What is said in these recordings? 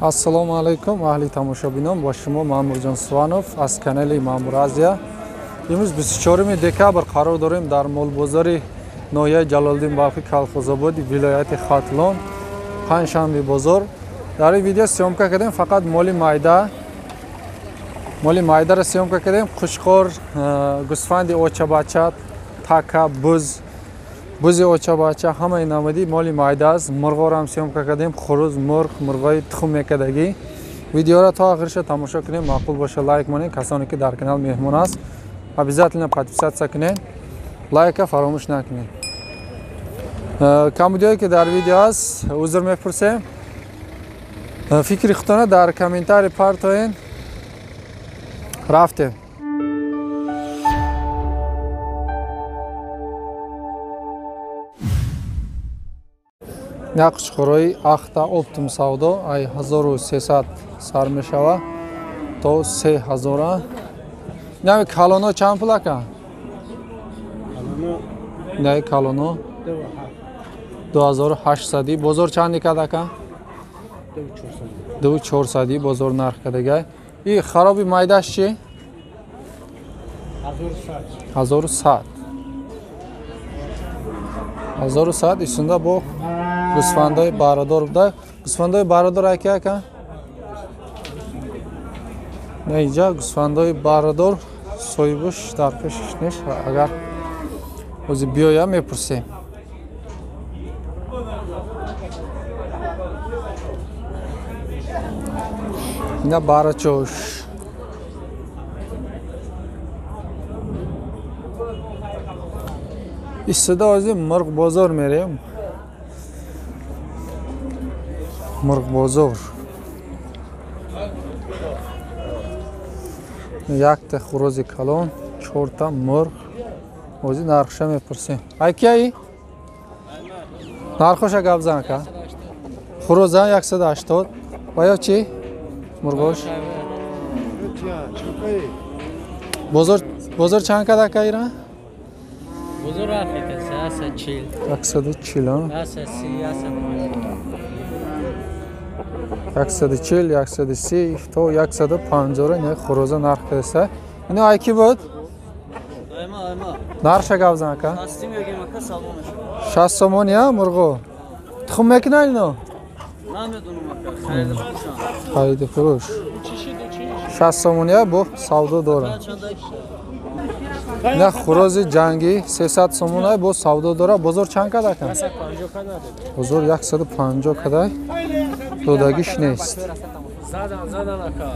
Ассалому алайкум, аҳли тамошобинон, бо шумо Маъмурҷон Суванов аз канали Маъмур Азия. Имрӯз 24 декабр қарор дорем дар молбозори ноҳияи Ҷалолиддин Балхӣ, Калхозободи вилояти Хатлон, панҷшанбе бозор. Дар ин видео съёмка кардем фақат моли майда. Моли майдаро съёмка кардем: қушқор, гӯсфанди очабача, така, буз, бузи очабача, ҳамаи намуди моли майда аст. Мурғоро ҳам съёмка кардем, хурӯз, мурғ, мурғои тухм мекардагӣ. Видеоро то охириша тамошо кунем, маъқул боша лайк монед. Касоне ки дар канал меҳмон аст, обязательно подписаться кунед, лайка фаромӯш накунед. Камбудиҳое ки дар видео аст, узр мепурсем. Фикри худтона дар комментарий партоен. Рафтем. Як қучқорои ахта оптум савдо ай 1300 сар мешава то 3000. Нами калоно чанд пул ака? Наи калоно 2800. Бозор чанд кад ака? 2400 бозор нарх кадагай. И хароби майдаш чи? 1100. 1100 исунда бо гӯсфандои барадор буда. Гӯсфандои барадор аки ака? На инҷа гӯсфандои барадор соҳибуш дар пешиш нест. Агар ози биёя мепурсем. Ина барачош. Истода ози мурғ бозор мерем. Мурғ бозор. Якта хӯрози калон, чорта мурғ. Ози нархша мепурсем. Ай кияи? Нархоша гап зан ака. Хӯроза 180. Ва ё чи? Мурғош. Бозор, бозор чанд кад ака ира? Бозор рафт 140. 140. 130, 140, 130 то 150 не хӯроза нарх кадаста. Ино ай ки буд? Нархша гап зан ака. 60 сомон я мурғо. Тухм мекунад ино? Хариду фурӯш. 60 сомон я бо савдо дорад. На хӯрози ҷангӣ 300 сомон бо савдо дорад. Бозор чанд кад ака? Бозор 150 кадай. Додагиш нест. Задан ака.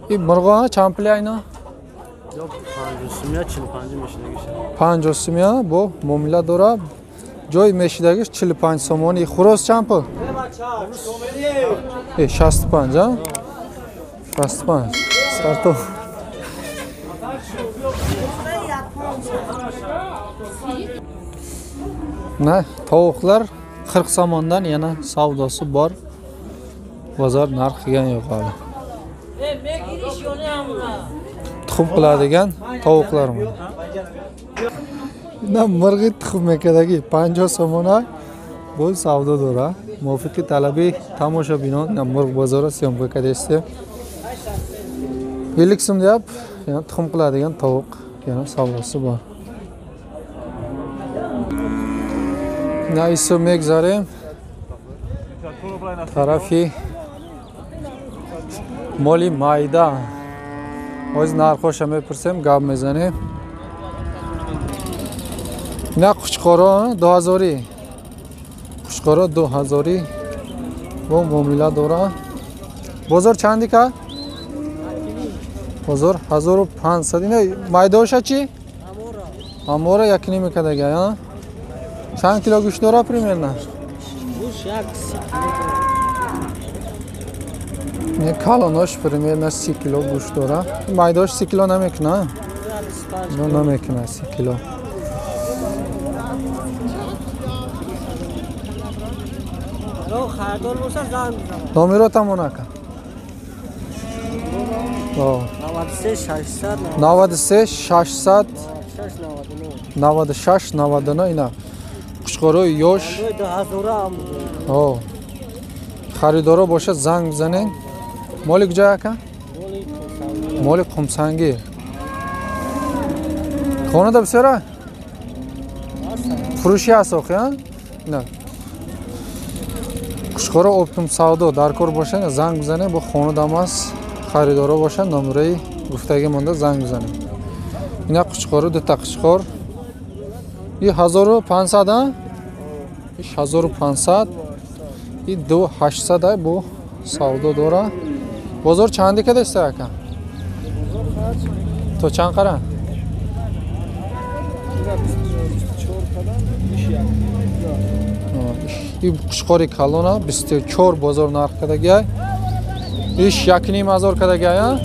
И мурғо чанд пули айно? 50 сумия бо муомила дорад. Ҷои мешидагиш 45 сомонӣ. Хӯроз чанд пул? 65, а? 65. Сарто. На tovuqlar 40 somondan yana savdosi bor. Bozor narxiga yo'q hali. Tuxum qiladigan tovuqlar mana. На мурғи тухм мекардагӣ 50 сомона бо савдо дора. Мувофиқи талаби тамошобинон на мурғ бозора съёмка кардастем. 50 сум deyap, yana tuxum qiladigan tovuq yana savdosi bor. На исо мегзарем тарафи моли майда. Оз нархоша мепурсем, гап мезанем. На қучқоро 2000. Қучқоро 2000 бо муомила дора. Бозор чанди ка? Бозор 1500. Ина майдоша чи? Амора 1.5 кадага, а? Чанд кило гӯшт дора примерно? Гӯшт 1 Не калонош примерно 30 кило гӯшт дора. Майдош 30 кило намекуна? Но намекуна 30 кило. Номеро тамон ака. 93 600 93 600 96 99 ина қучқорои ёш харидоро бошад занг бизанед. Моли куҷо ака? Моли Қумсангир. Хонада бисёра? Фурӯши аст охи, на? Қучқоро оптум савдо дар кор бошад, занг бизанед, бо хонадам аст, харидоро бошад, номраи гуфтагӣ монда занг бизанед. Ина қучқоро дута қучқор. И 1500 а? Иш 1500. И 2800 ай бо савдо дора. Бозор чанди кадаста ака? То чанд қара? И қучқори калона 24 бозор нарх кадагиай. Иш 1500 кадагиай, а?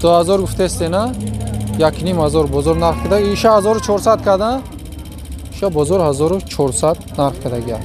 2000 гуфтесте, на? 1500 бозор нарх када. Иша 1400 када. Иша бозор 1400 нарх кадагиай.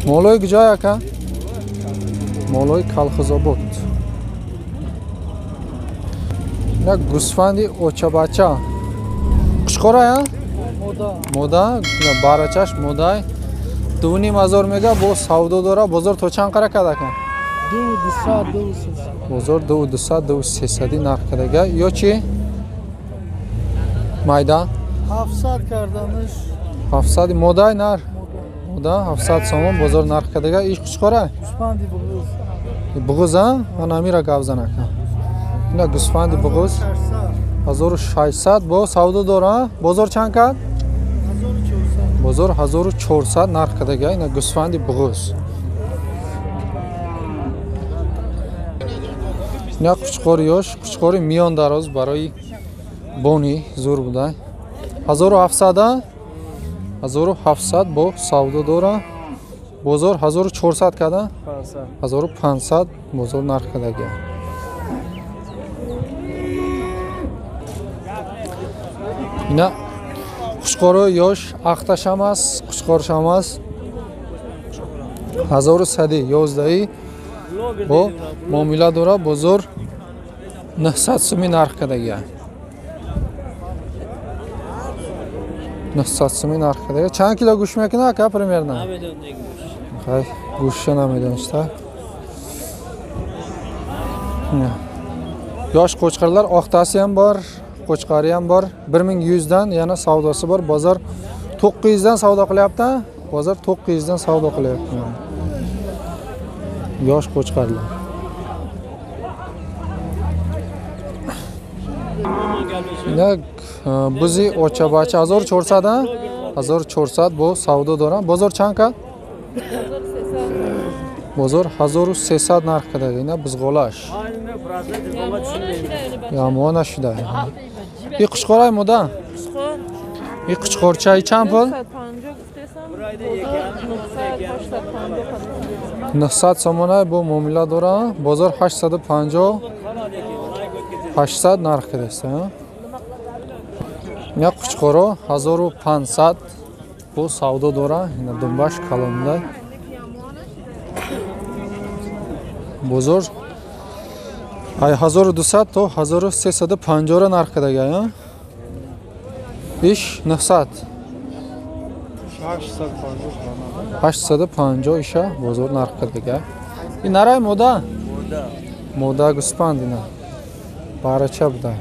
Молои куҷой ака? Молои Калхозобод. Ина гӯсфанди очабача. Қучқора, мода, барачаш модай. 2500 мега бо савдо дора. Бозор то чанд қара када ака? 2200 Бозор 2200 2300 нарх кадага. Ё чи? Майда? 700 кардамиш. 700 модай нарх. Мода 700 сомон бозор нарх кадага. Иш қучқора? Гӯсфанди буғуз. Буғуз, а? Ман амира гап занака. Ина гӯсфанди буғуз 1600 бо савдо дора. Бозор чанд кард? 1400. Бозор 1400 нарх кадага. Ина гӯсфанди буғуз. Ина қучқори ёш, қучқори миён дароз барои бони зур буда. 1700 1700 бо савдо дора. Бозор 1400 када? 1500 бозор нарх кадага. Ина қучқори ёш ахташам аст, қучқоршам аст. 1111 бо муомила дора. Бозор 900 суми нарх кадага. 900 суми нарх кадага. Чанд кило гӯшт мекунад ака примерно? Хай, гӯшта намедониста. Yosh qo'chqorlar oqtasi ham bor, qo'chqori ham bor. 1100 dan yana savdosi bor. Bozor 900 dan savdo qilyapti. Bozor 900 dan savdo qilyapti. Yosh qo'chqorlar. Ина бузи очабача 1400 1400 бо савдо дорам. Бозор чанд кард? Бозор 1300 нарх када. Ина бузғолаш. Ямон нашуда. И қучқорай мода? И қучқорчаи чанд пул? 900 сомона бо муомила дора. Бозор 850 800 нарх кадаст. Ина қучқоро 1500 бо савдо дора. Ина думбаш калонда. Бозор 1200 то 1350 нарх кадага. Иш 900 850 иша бозор нарх кадага. Ин нарай мода? Мода гӯспанд ина. Барача буда.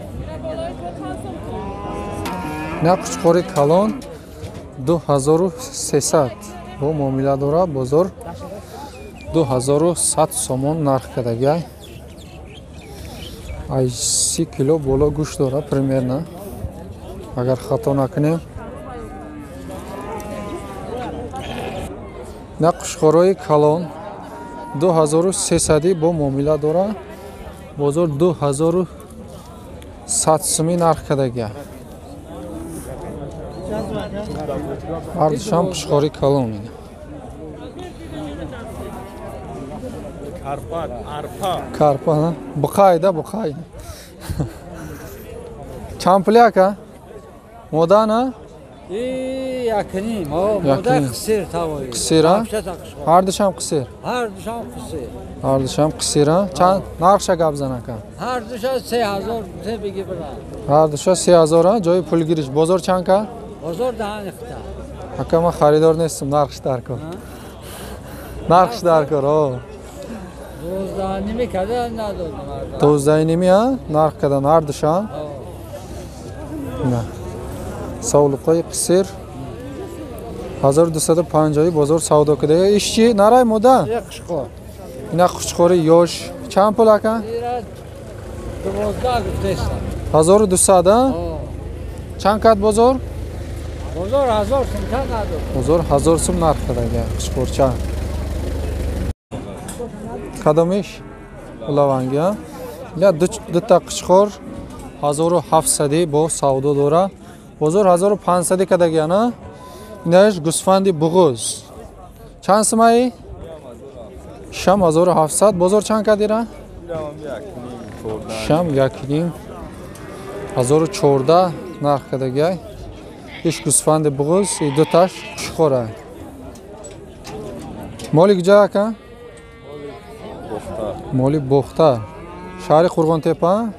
Ина қучқори калон 2300 бо муомила дора. Бозор 2100 сомон нарх кадага. Ай 30 кило боло гӯшт дора примерно. Агар хато накунем. Ина қушқорои калон 2300 бо муомила дора. Бозор 2100 суми нарх кадага. Ҳардушам қушқори калон. Карпа, буқай да буқай. Чанд пули ака? Мода на? 1.5. Мода қисир тавои. Қисир, а? Ҳар душам қисир. Ҳар душам қисир. Ҳар душам қисир, а? Чанд нархша гап зан ака? Ҳар душа 3000 те беги бира. Ҳар душа 3000, а? Ҷои пулгириш. Бозор чанд ка? Бозор даҳан ихта. Ака, ман харидор нестам, нархш дар кор. Нархш дар кор, о. 12.5 када надодам. 12.5, а? Нарх кадан ҳар душа? На. Савлуқои қисир 1250 бозор савдо куда. Иш чи? Нарай мода? Қушқор. Ина қушқори ёш. Чанд пул ака? 12 гуфтестам. 1200, а? Чанд кад бозор? Бозор 1000 сум чанд надод. Бозор 1000 сум нарх кадага қушқорча. Кадомиш? Улаванги, а? Ила дута қушқор 1700 бо савдо дора. Бозор 1500 кадагиан, а? Инаш гӯсфанди буғуз. Чанд сумаи? Шам 1700. Бозор чанд кадира? Шам 1.5. 1014 нарх кадагиай. Иш гӯсфанди буғуз, и дуташ қушқора. Моли куҷа ака? Моли Бохтар. Шаҳри Қурғонтепа?